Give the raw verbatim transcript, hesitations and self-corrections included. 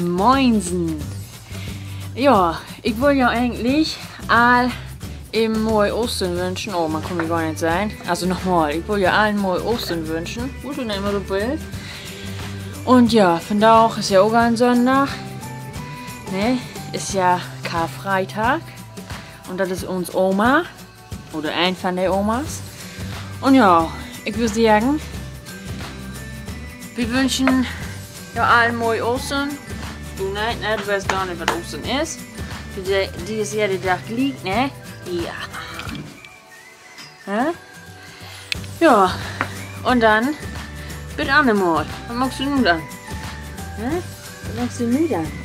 Moinsen. Ja, ik wull ja egentlich all en moi Oostern wünschen. Oh, man kann mi gor neet sehn. Also nochmal, ik wull ja all en moi Oostern wünschen, wo du immer so willst. Un ja, vandaag is ja ok en Sünndag, ne? Is ja Karfreitag. Un dat is uns Oma. Oder een van de Omas. Un ja, ik wull seggen, wi wünschen jo all en moi Oostern. Du, ne, ne, du weetst gor neet, wat Oostern is. Di, di is jeden Dag gliek, ne? Ja. Hä? Ja. Un denn, bit annermal. Wat maakst du nu denn? Hä? Wat maakst du nu denn?